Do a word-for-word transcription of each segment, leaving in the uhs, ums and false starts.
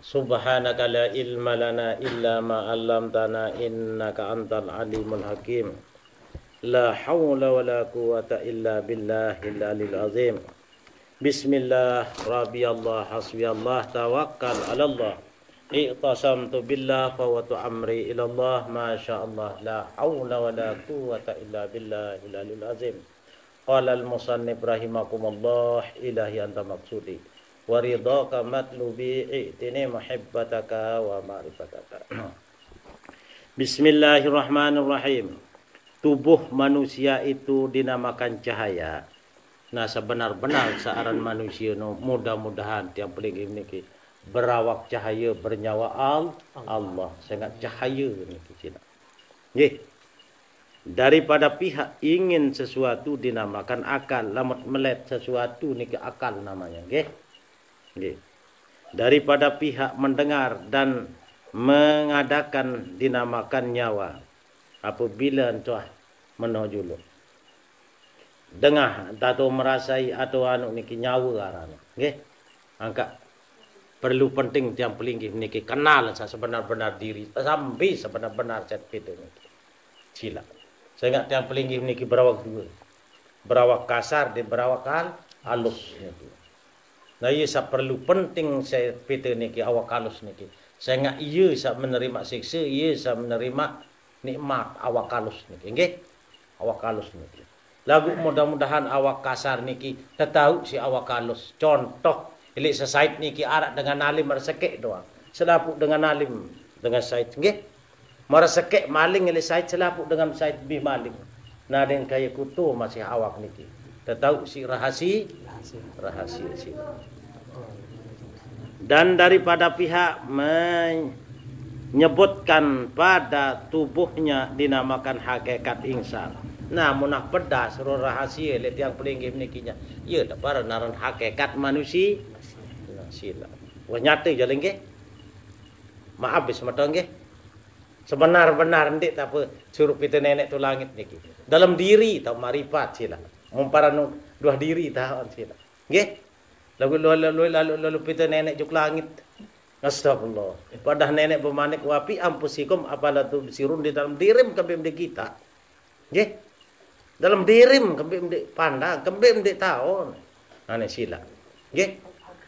Subhanaka la ilma lana illa ma 'allamtana innaka antal alimul hakim. La haula wala quwwata illa billahil alil azim. Bismillah, rabbi Allah, hasbi Allah, tawakkal 'ala Allah. I'tasamtu billah, fawwattu amri ila Allah, masya Allah, la haula wala quwwata illa billahil alil azim. Qala al-musannif rahimakumullah, ilahi anta maqsudi, wa ridhaka matlubi, i'tini muhibbataka wa ma'rifataka. Bismillahirrahmanirrahim. Tubuh manusia itu dinamakan cahaya. Nah, sabenar-benar saaran manusia no, mudah-mudahan tiang paling niki berawak cahaya, bernyawa Al-, Allah. Sangat cahaya niki cina. Nggih. Daripada pihak ingin sesuatu dinamakan akal. Lamun melet sesuatu niki akal namanya, nggih. Nggih. Daripada pihak mendengar dan mengadakan dinamakan nyawa. Apabila entah menoh juluk. Dengah, atau merasai, atau anu niki nyawa arannya. Nggih. Angka perlu penting tiang pelinggih niki kenal sa sebenar-benar diri, sambil sebenar-benar set pitu niki. Sila. Sehingga tiang pelinggih niki berawak dua. Berawak kasar dan berawak al-, alus niki. Nah, iya sa perlu penting set pitu niki, awak alus niki. Sehingga iya sa menerima siksa, iya sa menerima nikmat awak alus niki. Nggih? Awak alus niki. Lagu mudah-mudahan awak kasar niki tetau si awak alus. Contoh, ilik sesait niki arak dengan alim meresekek doang. Selapuk dengan alim, dengan sait. Nggih? Meresekek maling ilik sait, selapuk dengan sait lebih maling. Nah, dengan kaya kutu masih awak niki. Tetau si rahasi-, rahasia si. Dan daripada pihak menyebutkan pada tubuhnya dinamakan hakikat insan. Nah, munah pedas roh rahasia le tiang pelinggih nikinya. Iya, tak para naran hakikat manusia. Nah, sila. Wah, nyata je nggih. Maaf, bis mata nggih. Sebenar-benar ndik tak apa suruh kita nenek tu langit niki. Dalam diri tau maripat sila. Mumpara nu dua diri tahan sila. Nggih. Lalu, lalu, lalu, lalu, lalu pita nenek juk langit. Astagfirullah. Padah nenek bemanik, "Wa fi anfusikum afala tubsirun," di dalam dirim kembali di kita. Nggih. Dalam dirim kembali di pandang, kembali di tahun. Nah, ini sila. Nggih.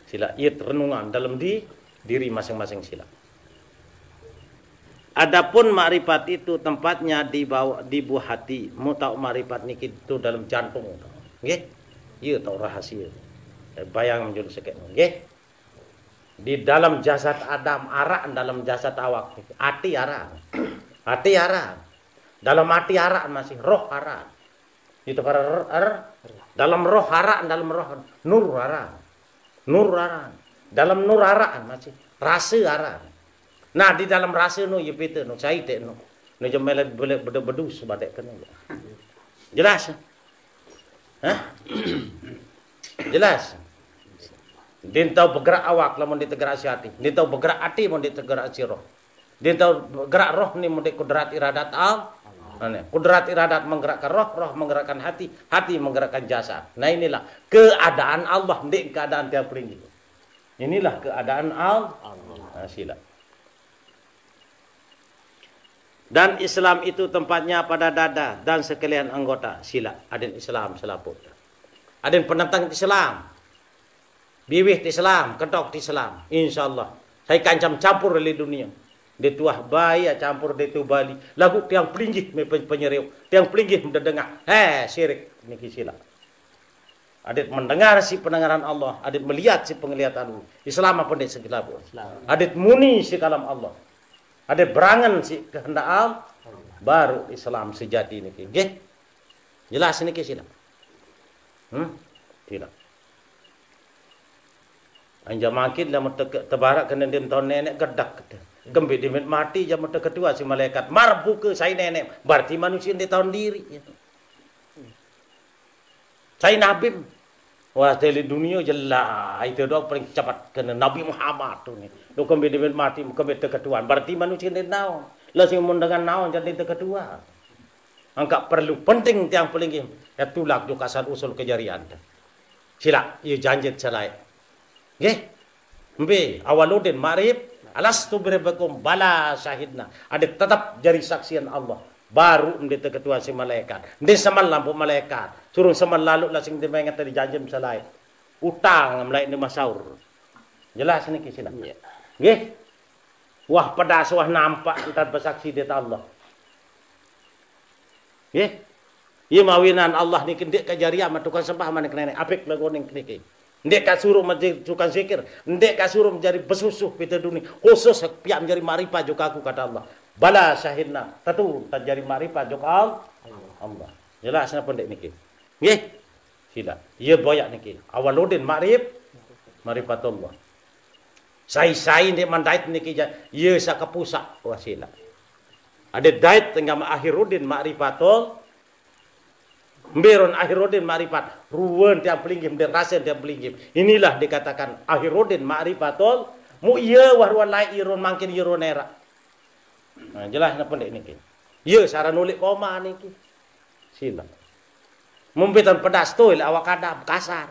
Sila. Iya, renungan dalam di diri masing-masing sila. Adapun makrifat itu tempatnya di bawah, di buah hati. Mu tahu makrifat niki itu dalam jantung. Nggih. Iya tahu rahasia. Eh, bayang menjun sekek. Nggih. Di dalam jasad Adam arak, dalam jasad awak. Ati arak. Ati arak. Dalam ati arak masih roh arak. Itu para r-, r-, dalam roh arak, dalam roh nur arak. Nur arak. Dalam nur arak masih rasa arak. Nah, di dalam rasa nu, ya pita nu, cai tek nu. Nu je melet belet bedu-bedu sebatek kena. Jelas? Hah? Jelas? Din tahu bergerak awak, lamun ditegerak si hati. Din tahu bergerak hati, mun ditegerak si roh. Din tahu bergerak roh ni mun di kudrat iradat al-, Nah, ni, kudrat iradat menggerakkan roh, roh menggerakkan hati, hati menggerakkan jasad. Nah, inilah keadaan Allah, ndik keadaan tiang pelinggih. Inilah keadaan al-, Allah. Nah, sila. Dan Islam itu tempatnya pada dada dan sekalian anggota. Sila, adin Islam selaput. Adin penentang Islam. Biwih ti Islam, kedok ti Islam. Insyaallah. Saya kancam campur le dunia. Di tuah bayi ya campur di tu Bali. Lagu tiang pelinggih me pen-, penyeriuk. Tiang pelinggih mendedengah. He, sirik. Niki sila. Adit mendengar si pendengaran Allah. Adit melihat si penglihatan. Islam apa ndik segelabu? Islam. Adit muni si kalam Allah. Adit berangan si kehendak Allah. Baru Islam sejati niki. Nggih? Jelas niki sila. Hmm? Sila. Anja mangkin lamun te-, tebarak kena din tahun nenek gedak kata. Kembe dimit mati jamu teketua si malaikat. Mar buka sai nenek. Berarti manusia di tahun diri. Sai nabi. Wah, teli dunia jelas. Itu doang paling cepat kena Nabi Muhammad tu ni. Lu kembe dimit mati, kembe teketuan. Berarti manusia di naon. Lah si mun dengan naon jadi teketua. Angka perlu penting tiang pelinggih. Ya tulak juga asal usul kejarian. Sila, iya janjit selai. Nggih. Mbe, awaludin ma'rif, alastu birabbikum, bala syahidna. Ade tetap jari saksian Allah. Baru mbe teketua si malaikat. Nde samalam pu malaikat. Suruh samal lalu lasing di mengat tadi janjim salai. Utang melai ni masaur. Jelas niki sila. Iya. Nggih. Wah pedas, wah nampak, ntar bersaksi di Allah. Nggih. Iya mawinan Allah niki ndik ka jari ama tukang sembah mane kenene. Apik lagu ning niki. Ndik ka suruh menjadi tukang zikir, ndik ka suruh menjadi besusuh pita dunia. Khusus piak menjadi makrifat juga aku kata Allah. Bala syahidna, tentu terjadi makrifat juga Allah. Allah. Jelas napa ndik niki? Nggih. Sila. Iya boyak niki. Awaludin makrif, makrifatullah. Sai-sai ndik mandait niki ja, iya sakapusak wasila. Ada dait tengah Akhirudin makrifatul, mberon Akhirudin makrifat, ruwen tiang pelinggih, mbe rasen tiang pelinggih. Inilah dikatakan Akhirudin makrifatul, mu iya wah ruwen lai iron mangkin iron era. Nah, jelas napa ndik niki? Iya saran ulik koma niki. Sila. Mumpitan pedas tu ila awak adam kasar.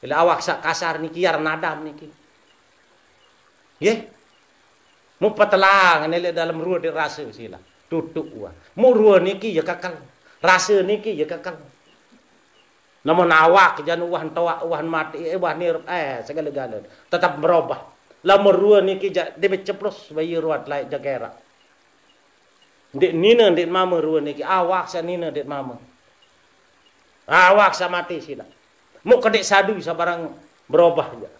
Ila awak sak kasar niki aran adam niki. Nggih. Mu petelang nele dalam ruwe dik rasa sila. Tutuk wah. Mu ruwe niki ya kakal. Rasa niki ya kakal. Namun awak jan wah toak, wah mati, eh, wah nirep, eh, segala-gala. Tetap berubah. Lamun ruwe niki ja, dia ceplos bayi ruat lai jagera. Ndik nina, ndik mama ruwe niki. Awak sa nina, ndik mama. Awak sa mati sila. Mu kedik sadu sabarang berubah ja.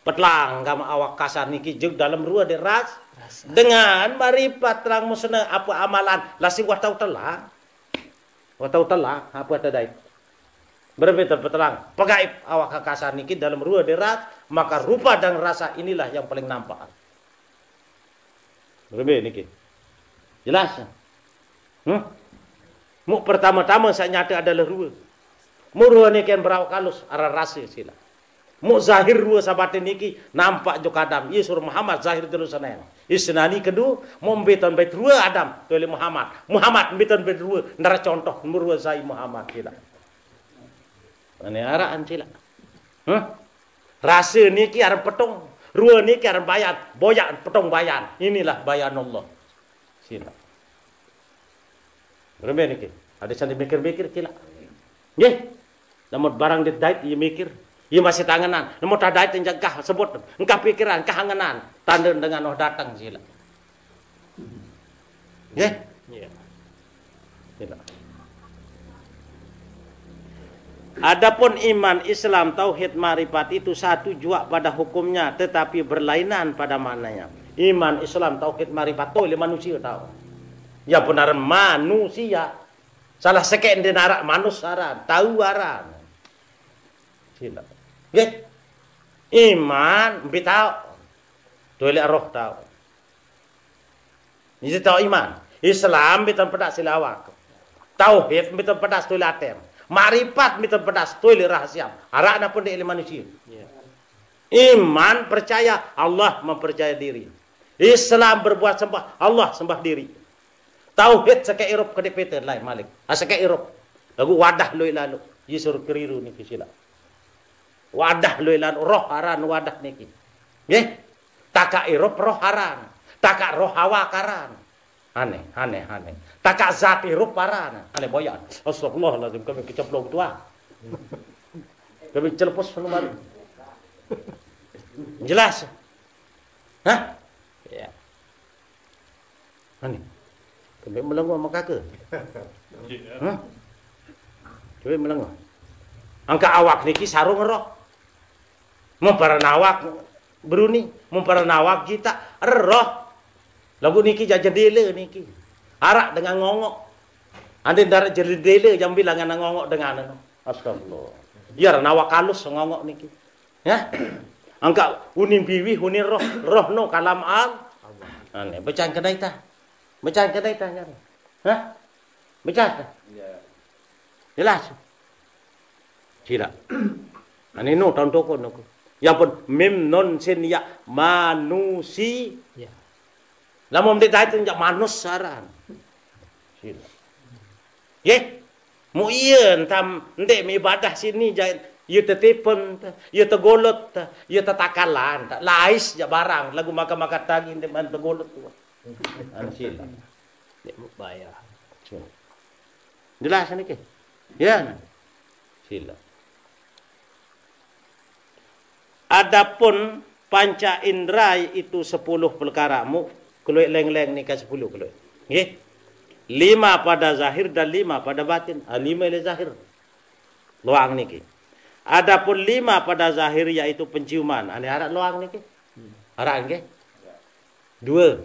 Petlang gama awak kasar niki jug dalam ruwe dik ras. Rasa. Dengan makrifat terang musna apa amalan. Lasing wah tau telang. Wah tau telang apa tadai. Berembe petelang. Pegaib awak kasar niki dalam ruwe dik ras. Maka rupa dan rasa inilah yang paling nampak. Berembe niki. Jelas? Hmm? Mu pertama-tama sak nyata adalah ruwe. Mu ruwe niki yang berawak halus, aran rasa sila. Mu zahir ruwe sabatin niki nampak jo kadam. Iya suruh Muhammad zahir terus sana. Isnani kedua, mu mbitan bait ruwe Adam, tole Muhammad. Muhammad mbitan bait ruwe, ndara contoh mu ruwe sai Muhammad sila. Ane araan sila. Huh? Rasa niki aran petong, ruwe niki aran bayan, boyak petong bayan. Inilah bayanullah. Sila. Berembe niki. Ada sandi mikir-mikir kila. Nggih. Lamun barang didait iya mikir. Iya masih tangenan. Lamun tadait enjak kah sebut. Engkah pikiran, engkah angenan. Tanda dengan noh datang sila. Nggih? Iya. Sila. Adapun iman, Islam, tauhid, marifat itu satu jua pada hukumnya, tetapi berlainan pada maknanya. Iman, Islam, tauhid, marifat, tu le manusia tau. Ya benar manusia. Salah sekek nde narak manus aran, tau aran. Sila. Nggih. Iman, mbi tau. Tu le roh tau. Ini tau iman. Islam mbitan pedas sila awak. Tauhid mbitan pedas tu le atem. Marifat mbitan pedas tu le rahasia. Arak napa ndik le manusia. Iya. Iman percaya Allah mempercaya diri. Islam berbuat sembah Allah sembah diri. Tauhid sekek irup kedipete lai malik. Ah, sekek irup. Lagu wadah lui lalu. Yisur keriru niki sila. Wadah lui lalu. Roh aran wadah niki. Nggih. Takak irup roh aran. Takak roh awak aran. Aneh, aneh, aneh. Takak zat irup aran. Aneh boyan. Astagfirullahaladzim, kami kecemplung tua. Kami celepus nomor. Jelas? Hah? Ya. Aneh. Kami melengah sama kaka. Hah? Kami melengah. Angka awak niki sarung roh. Mumparan awak beruni, mumparan awak jita roh. Lagu niki ja jendela niki. Arak dengan ngongok. Ande darat jendela jam bilangan ngongok dengan anu. Astagfirullah. Ya, aran awak halus ngongok niki. Ya. Angka unin biwih, unin roh, roh no kalam al. Ane, becan kedai ta. Becan kedai ta nyari. Hah? Becan ta. Iya. Jelas. Sila. Ane no tahun toko no. Yang pun mim non sin ya manusia. Ya. Lamun dia datang jak manus saran. Sila. Ye. Mu iya entam ndik mi ibadah sini jai Iya tetipen, iya tegolot, iya tetakalan, lais ja barang, lagu maka-maka tagi ndeqman tegolot tu. Anu sila. Ndeq bayar. Jelas niki? Ya. Sila. Adapun panca indra itu sepuluh perkara mu, keluek leng-leng nika sepuluh keluek. Nggih. Lima pada zahir dan lima pada batin. Ah, lima le zahir. Loang niki. Adapun lima pada zahir yaitu penciuman. Ane araq loang niki. Araq nggih. Dua.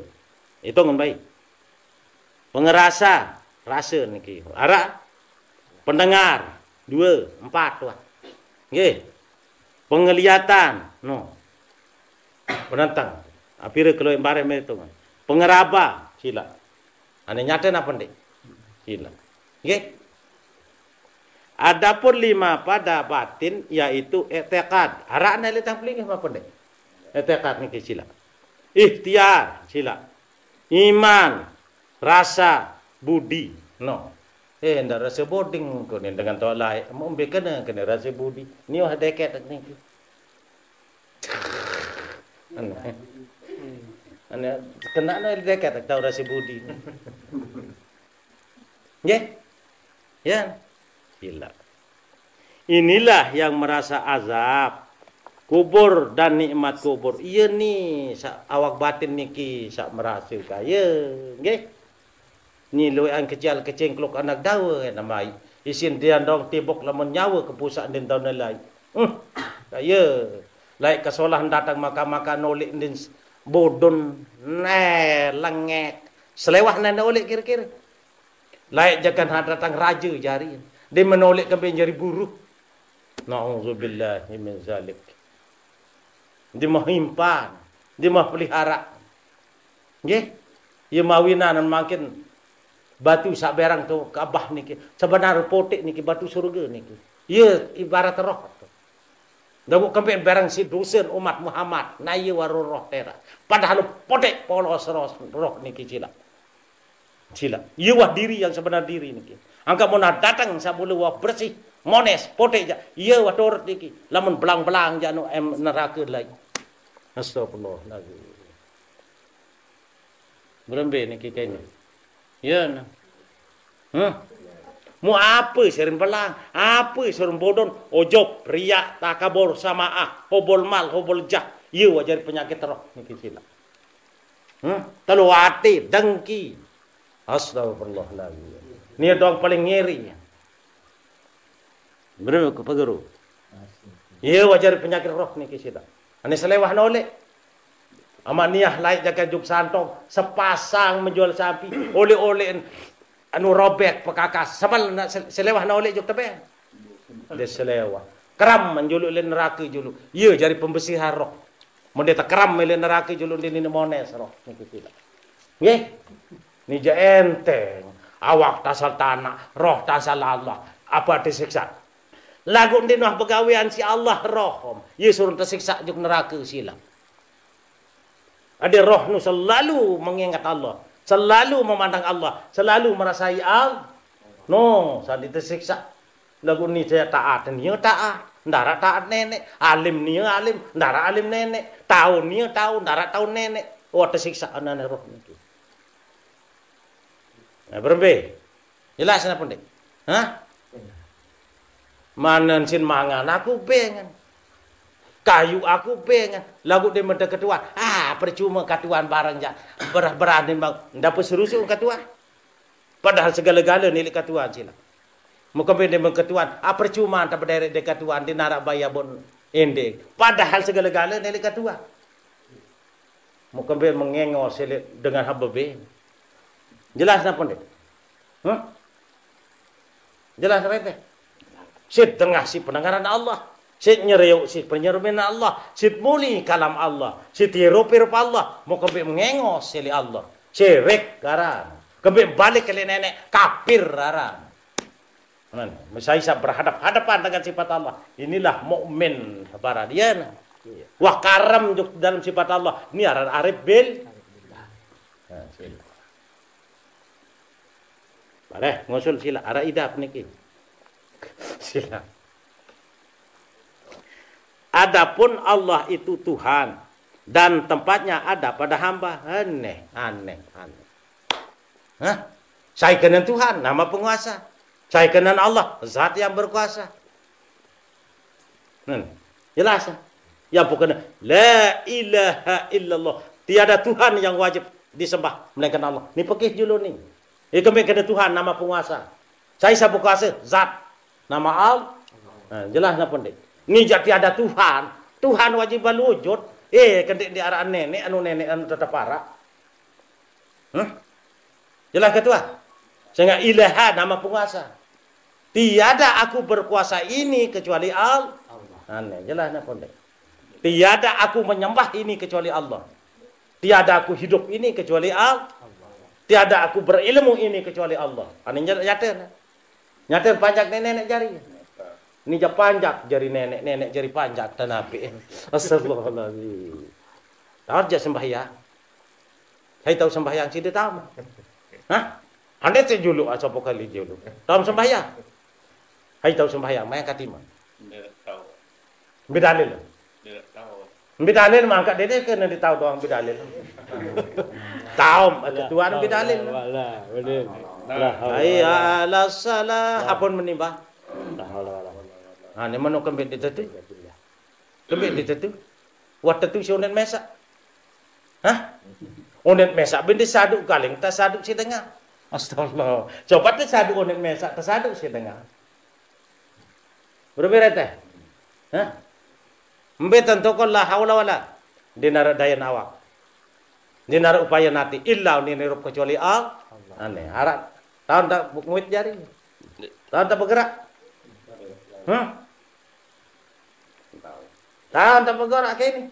Hitungan baik. Pengerasa, rasa niki. Araq pendengar, dua, empat wah. Nggih. Penglihatan, no. Penentang. Apire keluek bareng hitungan. Pengeraba, sila. Ane nyate napa ndeq? Sila. Nggih. Adapun lima pada batin yaitu etekad. Araq ne le tang pelinggih napa ndeq? Etekad niki sila. Ikhtiar, sila. Iman, rasa, budi. No. Eh, ndak rasa boding ko ni dengan tolak. Mau mbe kene, kene rasa budi. Ni wah deket niki. Ane. Ane, kena no deket tau rasa budi. Nggih? Ya. Gila. Inilah yang merasa azab kubur dan nikmat kubur. Iya ni, saq awak batin niki saq merase kaya, nggih. Ni lueqan kecil kecingkluk anak dawe nambai. Isin diandong tibuk lamun nyawe kepusaq ndin taun lai. Hmm. Kaya. Laeq kesolah dateng makan-makan noleq ndin s-, bodon, ne, lengek. Selewah nene oleq kire-kire. Laeq jakan hadatang raje jari. Dia menolek kembe jari buruh. Nauzubillahi min zalik. Dia mah impan, dia mah pelihara. Nggih. Ye mawinan mangkin batu saq berang tu Ka'bah niki. Sebenar poteq niki batu surga niki. Ye ibarat roh. Laguq kembe berang siq dusen umat Muhammad, na ye wah roh terak. Padahal poteq polos roh, roh niki silaq. Silaq. Ye wah diri yang sebenar diri niki. Angkaq mun dateng saq mule wah bersih, mones, poteq jaq. Ye wah turut niki. Lamun belang-belang jaq anu em nerake lai. Astagfirullahalazim. Berembe niki kene. Ya, nah. Hah? Mu ape sirin belang? Ape sirin bodon? Ujub, riak, takabur, samaah, hubul mal, hubul jah. Ye wah jari penyakit roh niki silaq. Hah? Telu ate, dengki. Astagfirullahalazim. Ni doang paling ngeri. Bener ke Pak Guru? Ye wah jari penyakit roh niki silaq. Ane selewah noleq. Amaq niah laeq jaga juk santong, sepasang menjual sapi, oleq-oleq anu robek pekakas, semal na-, se-, selewah noleq juk tebeng. Dia selewah. Keram menjuluq leq nerake juluq. Ye jari pembersihan roh. Mun dia tekeram leq nerake juluq ndin mones roh niki silaq. Nggih. Ni jaq enteng. Awak tasal tanaq, roh tasal Allah. Apa disiksa? Laguq ndin wah begawean siq Allah roh, ye suruh tesiksa juk nerake silaq. Ade roh nu selalu mengingat Allah, selalu memandang Allah, selalu merasai Allah. No, saq ditesiksa. Laguq ni saya taat, ni taat. Ndaraq taat neneq. Alim ni alim, ndaraq alim neneq. Taun ni taun, ndaraq taun neneq. Oh, tesiksa anane roh niki. Nah, berembe? Jelas napa ndeq? Hah? Manen sin mangan aku bengan. Kayu aku bengan. Laguq dia mede ketuan. Ah, percuma ketuan bareng jaq. Berah-, berani bang. Ndak peserusuk ketuan. Padahal segala-gala nilik ketuan silaq. Muka bende mengketuan. Ah, percuma tak berderet dia ketuan. Dia narak bayar bon ende. Padahal segala-gala nilik ketuan. Muka be mengengos silik dengan hamba be. Jelas napa ndeq? Hah? Jelas napa ndeq? Siq dengah siq pendengaran Allah. Siq nyerioq siq penyerumin Allah. Siq muli kalam Allah. Siq tirup irup Allah. Mau kembe mengengos silik Allah. Syirik aran. Kembe balik ke neneq, kafir aran. Amen. Mesai saq berhadap-hadapan dengan sifat Allah. Inilah mukmin, para dia. Wah, karem juk dalam sifat Allah. Ini aran arif bil. Nah, sila. Bareh, ngusul sila. Araq idap niki. Sila. Adapun Allah itu Tuhan dan tempatnya ada pada hamba. Aneh, aneh, aneh. Hah? Sai kenen Tuhan, nama penguasa. Sai kenen Allah, zat yang berkuasa. Hmm. Jelas? Ya bukan la ilaha illallah. Tiada Tuhan yang wajib disembah melainkan Allah. Ni pekih julu ni. Ikam kena Tuhan nama penguasa. Sai sa berkuasa, zat. Nama Allah. Nah, jelas napa ndik? Ni jak tiada Tuhan. Tuhan wajib berwujud. Eh, kendik di arah nenek, anu nenek, anu tetap arah. Hah? Jelas ke tuah? Sehingga ilaha nama penguasa. Tiada aku berkuasa ini kecuali Allah. Aneh, jelas napa ndik? Tiada aku menyembah ini kecuali Allah. Tiada aku hidup ini kecuali Allah. Tiada aku berilmu ini kecuali Allah. Aneh nyata, nyata. Nyata panjak nenek, nenek jari. Ni ja panjak jari nenek, nenek jari panjak tanapi. Astagfirullahaladzim. Tahu aja sembahyang. Saya tahu sembahyang sih tahu. Hah? Anda cek julu, ah, sopo kali julu. Tahu sembahyang? Hai tahu sembahyang, main katima. Tidak tahu. Bidalil. Tidak tahu. Bidalil mangkat dede kena ditahu doang bidalil. Tahu, ketuaan bidalil. Wala, wala, wala. Hayya ala salah, apun menimbang. La haula wala quwwata. Nah, ni mano kembit di tetu? Kembit di tetu? Wat tetu si unen mesak. Hah? Unen mesak bin disadu kaling tasadu si dengar. Astagfirullah. Coba tasadu unen mesak tasadu si dengar. Berbeda teh. Hah? Mbe tentu ko la haula wala. Di nara dayan awak. Di nara upaya nati illa ni nirup kecuali Allah. Aneh. Harap tahu tak nguit jari. Tahu tak bergerak. Hah? Tahan tak bergerak ke ini.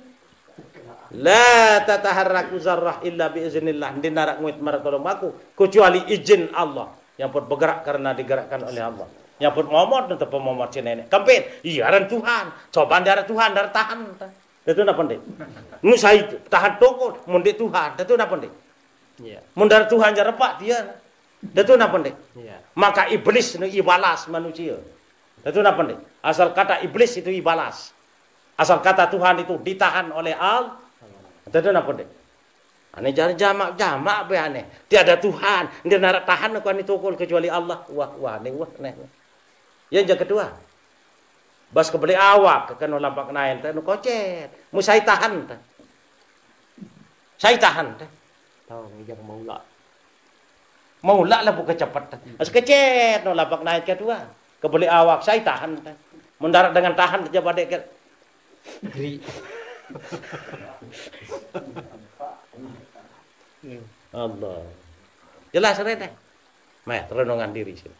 La tataharraku zarrah illa bi iznillah. Di narak nguit marak tolong aku kecuali izin Allah. Yang pun bergerak karena digerakkan oleh Allah. Yang pun momot dan tepemomot si nenek. Kempit. Iya, aran Tuhan. Coba darah Tuhan, darah tahan. Itu napa ndik? Musa itu tahan toko, mundi Tuhan. Itu napa ndik? Iya. Mun darah Tuhan jarepak dia. Itu napa ndik? Iya. Maka iblis nu ibalas manusia. Itu napa ndik? Asal kata iblis itu ibalas. Asal kata Tuhan itu ditahan oleh Allah. Itu napa ndik? Aneh jari jamak-jamak be aneh. Tiada Tuhan. Dia narak tahan ku ani tokol kecuali Allah. Wah, wah, aneh, wah, aneh. Yang kedua. Bas kebeli awak, keno lapak naen, teh, nu kocet. Mu sai tahan, teh. Sai tahan, teh. Tahu, ngijak mau lah. Mau lah lah buka cepat, teh. As kecet, no lapak naen kedua. Kebeli awak, sai tahan, teh. Mendarat dengan tahan, aja badai ke. Geri. Allah. Jelas, Ren, eh? Meh, renungan diri sih.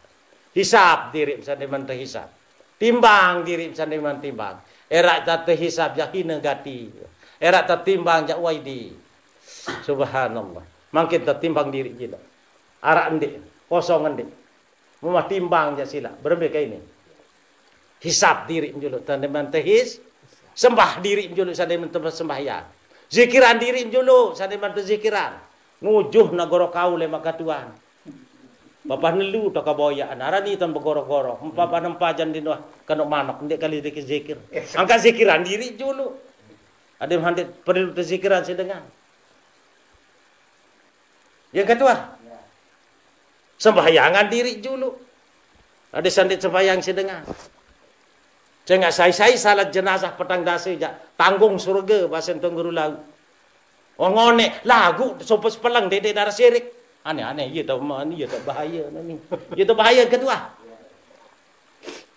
Hisab diri, bisa diman hisab. Timbang diri, bisa diman timbang. Erak tak hisab, ya hina gati. Erak tak timbang, ya waidi. Subhanallah. Mangkin tak timbang diri gila. Arak endik, kosong endik. Mumah timbang ja sila. Berembe kayak ini. Hisab diri julu, tanda man tehis. Sembah diri julu, sanda man tempat sembahyang. Zikiran diri julu, sanda man zikiran. Ngujuh nagoro kau le maka Tuhan. Bapak nelu to kaboyaan, arani tan begoro-goro. Bapak nempajan di noh kano manok, ndik kali dikit zikir. Angkat zikiran diri julu. Ada yang handik perlu zikiran sedengan. Yang kedua, sembahyangan diri julu. Ada sandit sembahyang sedengan. Saya nggak sai-sai salat jenazah petang dasi jak tanggung surga bahasa Tuan Guru Lau. Oh ngone lagu sopo sepelang dede darah sirik. Aneh-aneh, iya tak man, iya tak bahaya ni. Iya tak bahaya kedua.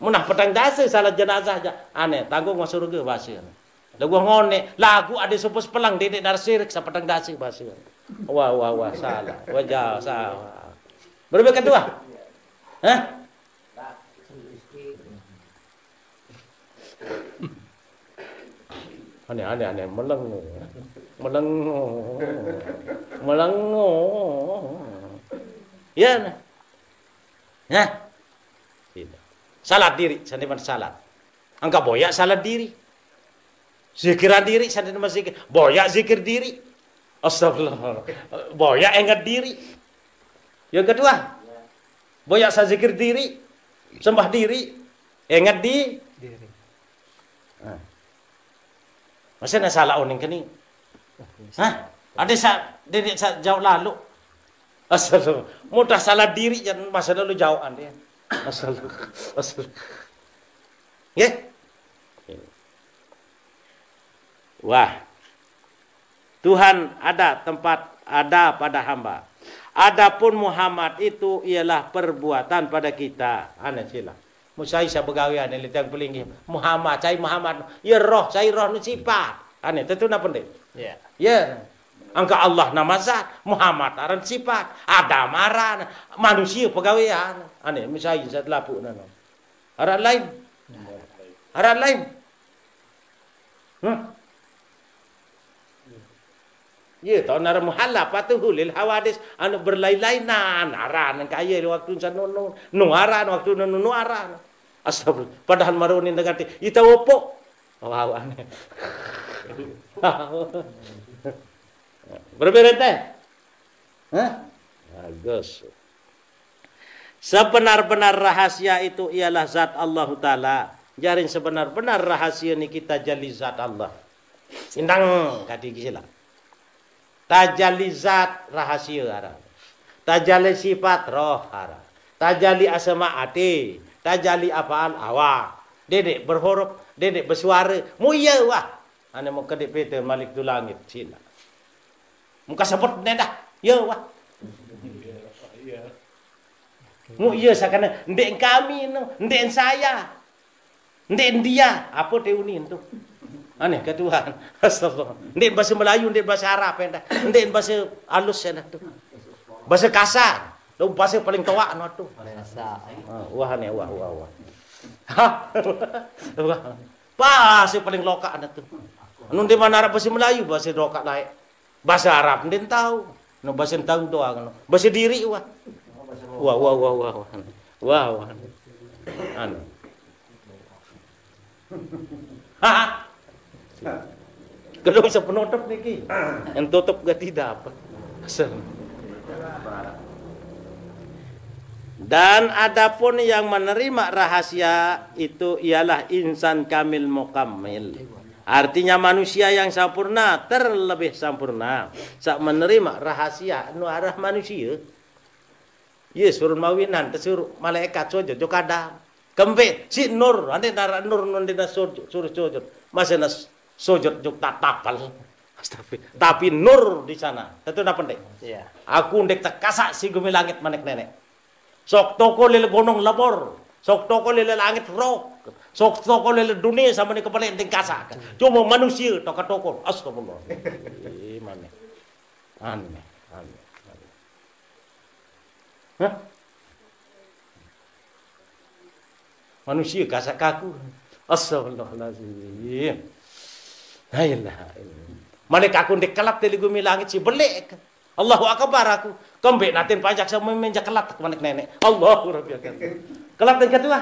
Munah petang dasi salat jenazah jak aneh tanggung surga bahasa. Lagu ngone, lagu ada sopo sepelang dede darah sirik sa petang dasi bahasa. Wah, wah, wah, salah. Wajah, salah. Berapa kedua? Hah? Aneh, aneh, aneh. Melengu. Melengu. Melengu. Ya, nah. Nah. Gitu. Salat diri, sandi man salat. Angka boyak salat diri. Zikiran diri, sandi man zikir. Boyak zikir diri. Astagfirullah. Boyak ingat diri. Yang kedua, boyak sa zikir diri, sembah diri, ingat di. Diri. Nah. Masa na salah oning keni? Hah? Ada sa, dia, dia sa jauh lalu. Asal mudah salah diri jan masa lalu jauh ande. Asal, asal. Nggih. Wah. Tuhan ada tempat ada pada hamba. Adapun Muhammad itu ialah perbuatan pada kita. Ane sila. Musai sa begawe ane litang pelinggih. Muhammad, sai Muhammad. Ya roh, sai roh nu sifat. Ane, tentu napa, Ndik? Ya. Ya. Angka Allah nama zat, Muhammad aran sifat, Adam aran, manusia pegawean. Ane, musai sa telapuk nano. Aran lain. Aran lain. Hah? Ya, tahu nara muhallafatuhu lil hawadis, anu berlain-lainan, aran kaya waktu sanu nu, nu aran, waktu nu, nu aran. Astagfirullah. Padahal maruni dengan ti, ita opo? Wow, aneh. Berbeda teh? Hah? Bagus. Sebenar-benar rahasia itu ialah zat Allahu Ta'ala. Jarin sebenar-benar rahasia ni kita jali zat Allah. Indang kati sila. Tajali zat rahasia aran. Tajali sifat roh aran. Tajali asma ati. Tajali apaal awak. Dedek berhuruf, dedek bersuara. Mu iya wah. Ane mau kedek pete malik tu langit sila. Muka sebut ne dah. Ya wah. Mu iya sakana ndek kami no, ndek saya. Ndek dia, apa te uni tu? Aneh ke Tuhan. Astagfirullah. Ndek bahasa Melayu, ndek bahasa Arab enda. Ndek bahasa alus enda tu. Bahasa kasar. Lalu bahasa paling toak no tu. Bahasa. Ha, wah aneh, wah, wah, wah. Ha? Wah. Bahasa paling lokak enda tu. Anu di mana Arab bahasa Melayu, bahasa lokak lain. Bahasa Arab ndin tahu. No bahasa tahu doang no. Bahasa diri wah. Wah, wah, wah, wah, wah. Wah, wah. Anu. Hah? Kalau bisa penutup niki. Yang tutup gak tidak apa. Asal. Dan adapun yang menerima rahasia itu ialah insan kamil mukammil. Artinya manusia yang sempurna, terlebih sempurna. Sak menerima rahasia nu arah manusia. Ye, suruh mawinan, tesuruh malaikat sujud, jo kada. Kembe, si nur, ande nara nur, ande na sujud, suruh sujud. Masih na sujud, juk tatapal. Astagfirullah. Tapi nur di sana. Tentu napa, Ndek? Iya. Aku ndek tekasa si gumi langit manik nenek. Sok toko lele gunung lebur. Sok toko lele langit rok. Sok toko lele dunia sama ni kepala yang tingkasa. Cuma manusia toko-toko. Astagfirullah. Ih, mana? Aneh, aneh, aneh. Hah? Manusia kasak kaku. Astagfirullahaladzim. La ilaha illallah. Malik aku ndek kelap dari gumi langit si belek. Allahu Akbar aku. Kembe natin pajak sama menja kelap tak manik nenek. Allahu Rabbi Akbar. Kelap dan ketua.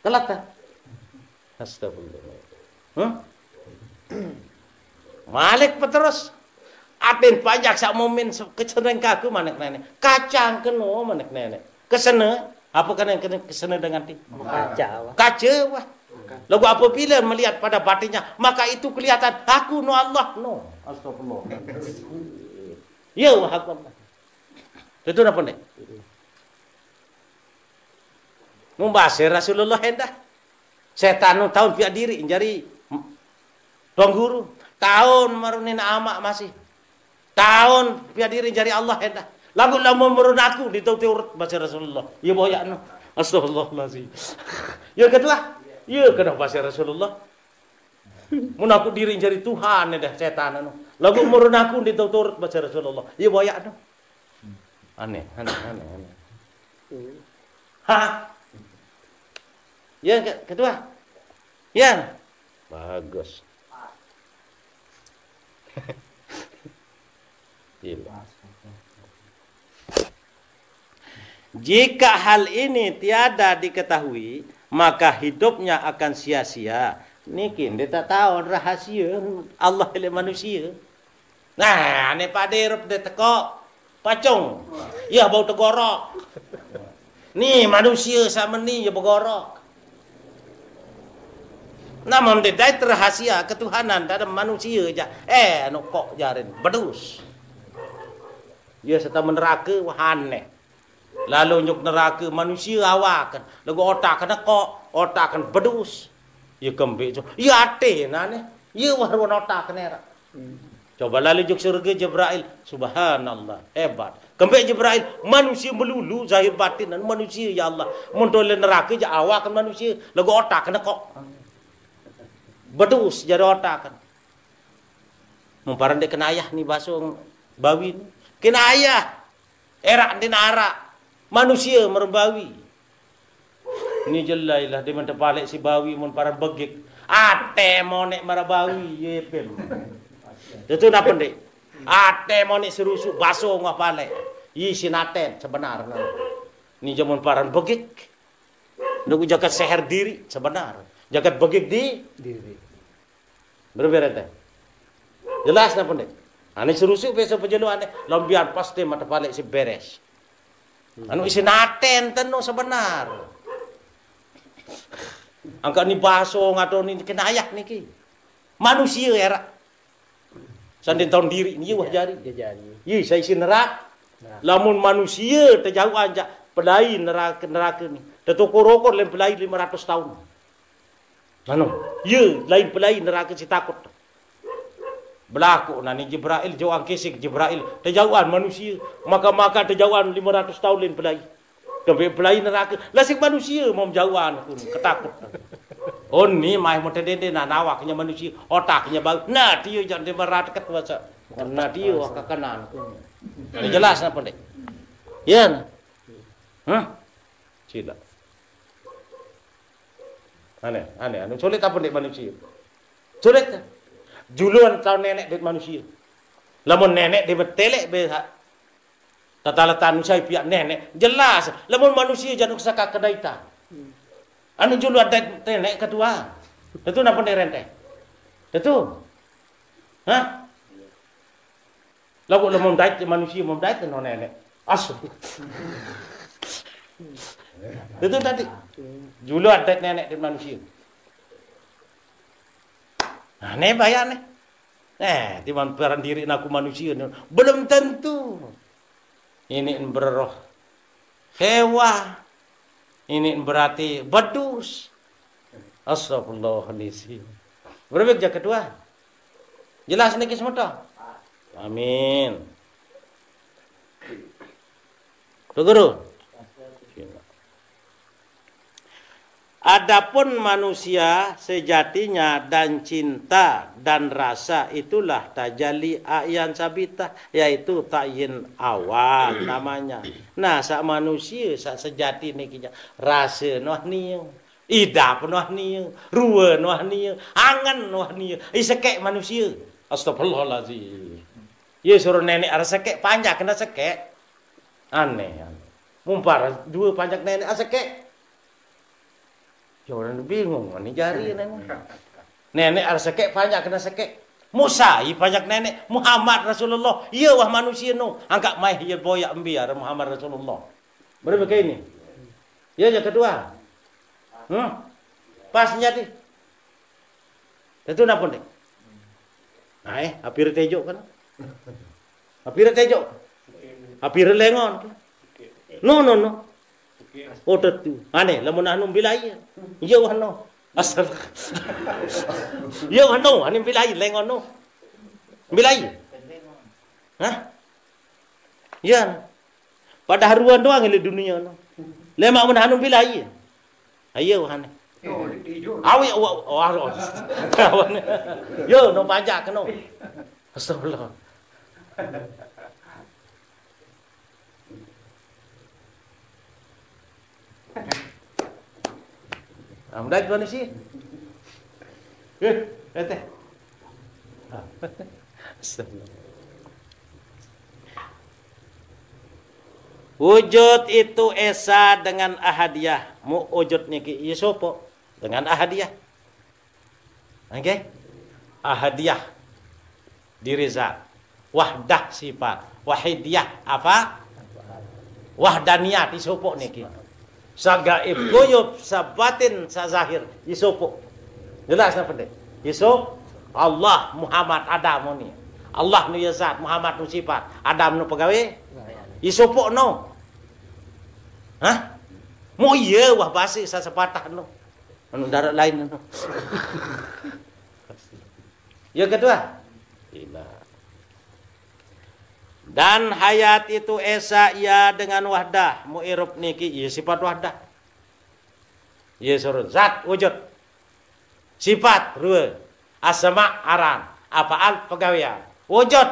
Kelap tak? Astagfirullah. Hah? Malik peterus. Atin pajak sak momen se-, keseneng kaku manik nenek. Kacang keno manik nenek. Kesene, apa kena, kena kesene dengan ti? Kaca, wah. Kaca, wah. Lagu apabila melihat pada batinnya, maka itu kelihatan aku no Allah no. Astagfirullah. Ya, wah, aku Allah. Itu napa, Ndek? Membahasa Rasulullah endah. Setan nu tahun pihak diri jari Tuan Guru. Tahun marunin amak masih. Tahun pihak diri jari Allah endah. Lagu lamun merun aku di tau urut bahasa Rasulullah. Ya boyak no. Astagfirullahaladzim. Ya ketua. Ya kena bahasa Rasulullah. Mun aku diri jari Tuhan endah setan anu. Lagu merun aku di tau urut bahasa Rasulullah. Ya boyak no. Aneh, aneh, aneh, aneh. Ha? Ya, ke-, ketua. Ya. Bagus. Gila. Jika hal ini tiada diketahui, maka hidupnya akan sia-sia. Niki, ndak tahu rahasia Allah oleh manusia. Nah, ane pade rup de teko pacung. Ya bau tegorok. Ni manusia sama ni ya begorok. Nama mendedai rahasia ketuhanan dalam manusia ja. Eh, anu kok jarin. Bedus. Dia serta meneraka wahane. Lalu nyuk neraka manusia awakan. Lagu otak kena kok, otak kan bedus. Ya kembik tu. Ya ate nane. Ya waruan otak kena era. Coba lalu juk surga Jibrail. Subhanallah. Hebat. Kembik Jibrail. Manusia melulu zahir batin dan manusia ya Allah. Mun tole neraka ja awakan manusia. Lagu otak kena kok. Bedus jadi otak kan. Mumparan dek kenayah ni baso bawi ni. Kenayah. Erak din arak. Manusia merbawi. Ni jelai lah dia mentepalek si bawi mun paran begik. Ate monek marabawi ye pem. Itu napa dek? Ate monek serusuk baso ngah palek. Yi sinaten sebenar. Ni jamun paran begik. Nunggu jagat seher diri sebenar. Jagat begik di diri. Berbeda teh. Jelas napa dek? Ane serusuk biasa pejeluan deh. Lombian pasti mata palek si beres. Anu isi naten tenu sebenar. Angka ni baso ngato ni kenayah niki. Manusia era. Sandin tahun diri ni wah jari. Dia jari. Ye, saya isi neraka. Lamun manusia terjauh aja pelai neraka, neraka ni. Tetukur-ukur lain pelai lima ratus tahun. Anu, ye, lain pelai neraka si takut. Belaku nani Jibrail, jauhan kisik Jibrail. Terjauhan manusia. Maka-maka terjauhan lima ratus tahun lain pelai. Tapi pelai neraka. Lasik manusia mau jauhan pun ketakut. Oh ni mai mau tedende nah nawaknya manusia. Otaknya bau. Nah dia jangan dia merata ketua sa. Nah dia wah kakanan. Jelas napa dek? Ya. Nah. Hah? Sila. Aneh, aneh, aneh. Sulit apa dek manusia? Sulit. Juluan tahu nenek dek manusia. Lamun nenek dia betelek be hak. Tata letak manusia pihak nenek. Jelas. Lamun manusia jangan usah kaka daita. Anu juluan dek nenek ketua. Itu napa dek renteh? Itu. Hah? Lagu lamun dait manusia, mau dait no nenek. Asu. Itu tadi. Juluan dait nenek dan manusia. Nah, ne bayar ne. Eh, timan peran diri naku manusia ni. Belum tentu. Ini beroh. Hewa. Ini berarti bedus. Astagfirullahaladzim. Berapa jak ketua? Jelas niki semeton? Amin. Tuh, Guru. Adapun manusia sejatinya dan cinta dan rasa itulah tajalli a'yan sabitah, yaitu ta'yin awal namanya. Nah, sak manusia sak sejati niki ja rasa noh nia, idap noh nia, rua noh nia, angen noh nia. Isekek manusia. Astagfirullahaladzim. Ya suruh nenek ada sekek, panjak kena sekek. Aneh, aneh. Mumpar dua panjak nenek ada sekek. Ya orang bingung, ini jari nenek. Nenek ada sekek, panjak kena sekek. Musa, i panjak nenek. Muhammad Rasulullah. Iya wah manusia no. Angkat mai iya boyak embiar Muhammad Rasulullah. Berapa kayak ini? Ya, yang kedua. Hmm? Pas nyati. Tentu napa dek? Nah, eh, apir tejo kan? Apir tejo. Apir lengon. No, no, no. Oh, tentu. Aneh, lamun anu bilai. Iya wah no. Asal. Iya wah no, aneh bilai lengon no. Bilai. Hah? Iya. Pada haruan doang ini dunia no. Lemak mun anu bilai. Ayo wahane. Awi wa wa. Yo no pajak no. Astagfirullah. Amdai tuan isi. Eh, eh teh. Astagfirullah. Wujud itu esa dengan ahadiyah. Mu wujud niki ieu sopo dengan ahadiyah. Oke? Ahadiyah diri zat. Wahdah sifat. Wahidiyah apa? Wahdaniyah ieu sopo niki. Sagaib guyub sabatin sazahir ieu sopo. Jelas napa nde? Yusuf, Allah, Muhammad, Adam, ni. Allah nu ya zat, Muhammad nu sifat, Adam nu pegawai. Yusuf pok no. Hah? Mau iya wah basi sasepatah no. Anu darat lain no. Ya kedua. Ina. Dan hayat itu esa ia dengan wahdah, mu irup niki, iya sifat wahdah. Iya suruh zat wujud. Sifat rua. Asma aran. Apaal pegawaian. Wujud.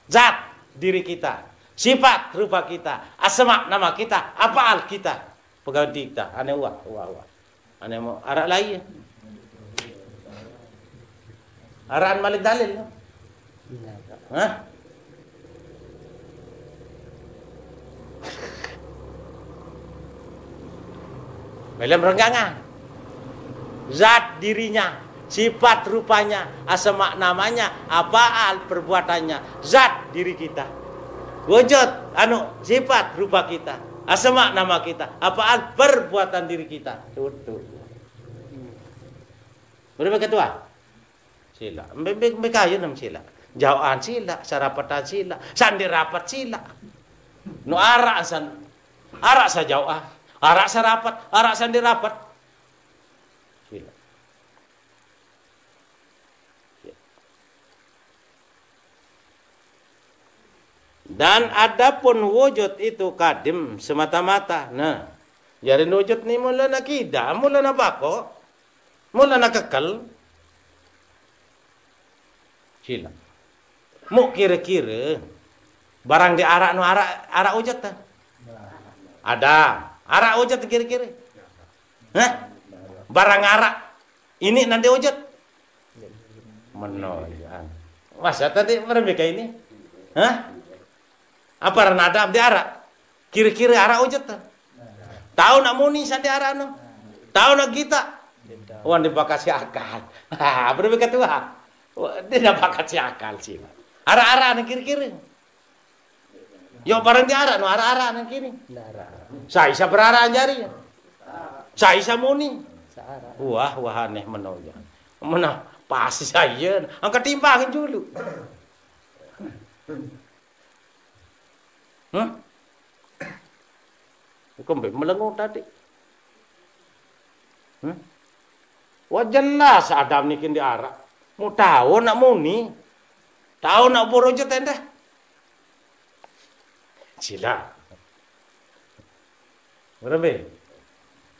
Zat diri kita. Sifat rupa kita. Asma nama kita. Apaal kita. Pegawai kita. Ane wah, wah, wah. Ane mau arak lai. Arakan malik dalil. Hah? Belum renggangan. Zat dirinya, sifat rupanya, asma namanya, apaal perbuatannya, zat diri kita. Wujud, anu, sifat rupa kita, asma nama kita, apaal perbuatan diri kita. Tutu. Berapa ketua? Sila. Mbe, mbe, mbe kayu nam sila. Jauhan sila, sarapatan sila, sandi rapat sila. Nu arak san, arak sajauhan, arak sarapat, arak sandi rapat. Sila. Dan adapun wujud itu kadim semata-mata. Nah, jari wujud ni mula na kida, mula na bako, mula na kekel. Sila. Mu kira-kira barang di arak nu arak, arak wujud ta? Ada. Arak wujud kira-kira? Hah? Barang arak ini nanti wujud? Meno ya. Masa tadi meremehkan ini? Hah? Apa ran ada di arak? Kira-kira arak wujud ta? Tahu nak muni sandi arak no? Tahu nak kita? Wan dia bakasi akal. Apa dia ketua? Wah, dia nak bakasi akal sih. Arak-arak ni kira-kira. Yo barang di arak no, arak-arak ni kini. Saya isa beraraan jari. Saya isa muni. Wah, wah aneh meno ya. Mena pasti saya angkat timbangin dulu. Hah? Kembe melengo tadi. Hah? Wah jelas Adam ni kini arak. Mau tahu nak muni. Tahu nak borojo tenda. Sila. Berembe?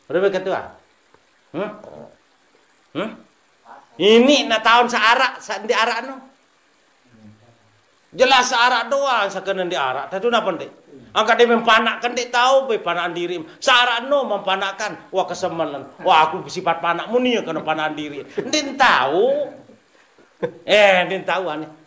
Berembe ketua? Hah? Hah? Ini nak tahun searak, sa-, di arak no. Jelas searak doang, sakena di arak. Tatu napa nde? Angkat dia mempanak kan nde tahu, be panakan diri. Searak no mempanakkan. Wah kesemelan. Wah aku sifat panak muni ya kena panakan diri. Nde tahu. Eh, nde tahu aneh.